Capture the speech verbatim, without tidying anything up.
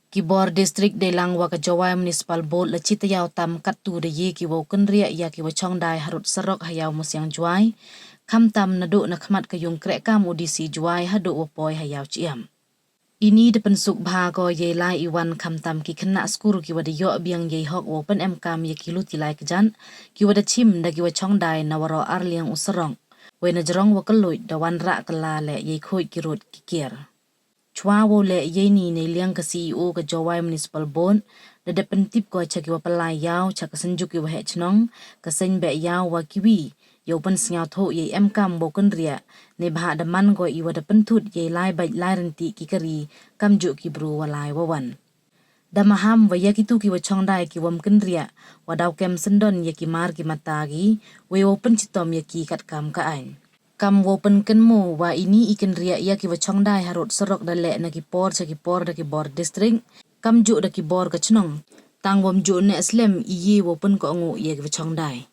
Ki bor district deilang wa ka Jowai Municipal Board la chi tayaaw tam kattu da ye ki wow kynriah ya ki wa chongdai harud sarok ha Yaw Musiang Jowai, khamtam naduh na khmat ka yung krehkam u D C Jowai haduh wa poi ha Yaw Chiam. Ini da pynsuk bha ko yei lai i wan khamtam ki khynnah skur ki wa da yoh biang yei hok wow pynemkam ya ki luti lai kjat, ki wa da chim da ki wa chongdai na waroh ar liang u sarok. Wei na jrong wa kylluid da wan rah kylla leh yei khuid ki rud ki kier. Chwa wow leh yei ni, nei liang ka C E O ka Jowai Municipal Board, da dep pyntip ko cha ki wa pynlai yaw, cha ka synjuk ki wa heh chnong, ka seng beh yaw wa kiwi, yow pynsngewthuh yei emkam wow kynriah, neibhah da man ko i wa da pynthut yei lai bait lai rynti ki kari, kamjuh ki bru wa lai wa wan. Da maham wa ya kitu ki wa chongdai ki wam kynriah, wa daw kem syndon ya ki mar ki mata ki, wei wow pynchitom ya ki katkam ka aiñ. Kam wow pynkynmaw wa ini i kynriah ya ki wa chongdai harud sarok da leh na ki por cha ki por da ki bor district, kamjuh da ki bor ka chnong. Tang wam juh neh slem i ye wow pynkohnguh ya ki wa chongdai.